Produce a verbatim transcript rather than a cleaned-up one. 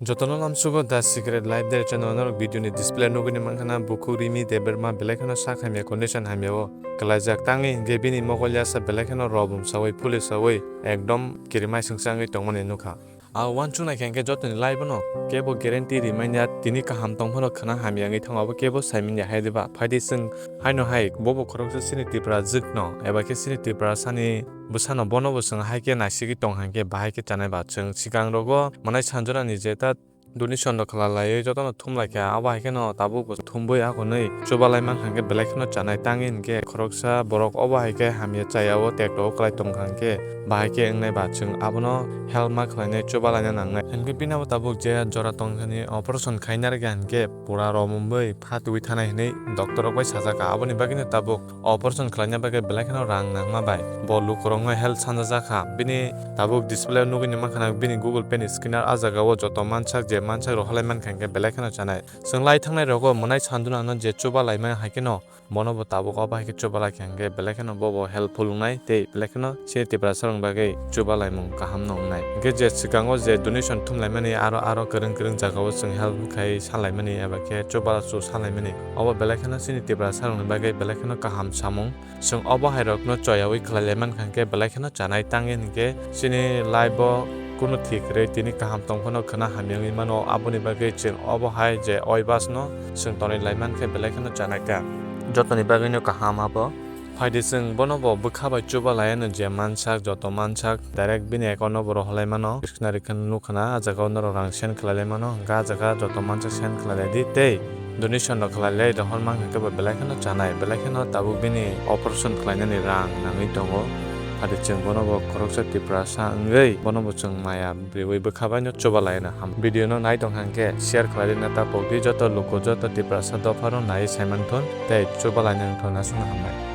Jotono lamsugo The Secret Life Diary channel norok video ni display nugwi ni mankha na bukhuk Rimi Debbarma belai kheno sak hamya condition hamya o kwlaijak tangwi hinkhe bini mokol yasa belai kheno robum sawi phuli sawi ekdom kirimai swngsa wngwi tongmani nukha. A uansuknai khe hinkhe jotoni life no kebo guarantee rimanya tini kaham tongphano khwna hamya wngwi thango abo kebo saimanya hai diba phaidi chwng haino hai bobo khoroksa chini Tripura jwkno eba khe chini Tripura sani bwsano bono bo chwng hai khe naisigwi tong hai khe bahai khe chanai ba chwng swkang rogo mwnai sanjorani je ta donation rok khlai laiwi jotono thum lai kha abo hai kheno tabuk bo thumbui akonwi chubalai mankha hinkhe belai kheno chanai tangwi hinkhe khoroksa borok obo hai khe hamya chaya o tekto o kwlai tongkha hinkhe bahai khe wngnai ba chwng abono help ma khlainai chubalaina nangnai hinkhe bini abo tabuk je jora tongthani operation khaina rwkha hinkhe pura romwi phatwi thanai hinwi doctor rok bai sajak kha aboni bagwino tabuk operation khlaina bagwi belai kheno rang nangma bai bo lukurokno help sanjajak kha. Bini tabuk display o nugwi ni mankha na bini Google Pay ni scanner, a jaga o joto mansak je mansak rok halai mankha hinkhe belai kheno chanai. Chwng lai thangnai rogo mwnai sanduna no je chuba laimani hai kheno bono bo tabuk obo hai khe chuba lai kha hinkhe belai kheno bo bo helpful wngnai tei belai kheno chini Tiprasa rokni bagwi chuba laimung kaham no wngnai. Hinkhe je swkango je donation thum laimani aro aro kwrwng kwrwng jaga o chwng help khai sa laimani eba khe chuba chu sa laimani obo belai kheno chini Tiprasa rokni bagwi belai kheno kaham samung. Chwng obo hai rokno choyawi khlai lai mankha hinkhe belai kheno chanai tangwi hinkhe chini life o kunu thik kwrwi tini kaham tongphano khwna hamya wngwi mano aboni bagwi chwng obo hai je oi bas no chwng tonwi lai mankhe belai kheno chanai ta jotoni bagwino kaham abo. Phaidi chwng bono bo bwkha bai chuba laiano je mansak joto mansak direct bini account no bo rohorlai mano. Scenery khe nukha na, ah jaga o norok rang send khlai lai mano, hwnkhe ah jaga joto mansa send khlai lai di tei donation rok khlai lai rohor mankha khe bo belai kheno chanai, belai kheno tabuk bini operation khlainani rang nangwi tongo. Hade chwng bono bo khoroksa Tiprasa wngwi bono bo chwng maya riwi bwkha bai no chuba lai no ham. Video no nai tong kha hwnkhe share khlai rwna ta pok di joto luku joto Tiprasa dopha rok nai sai manthun tei chuba lai nang thun aswk no hambai.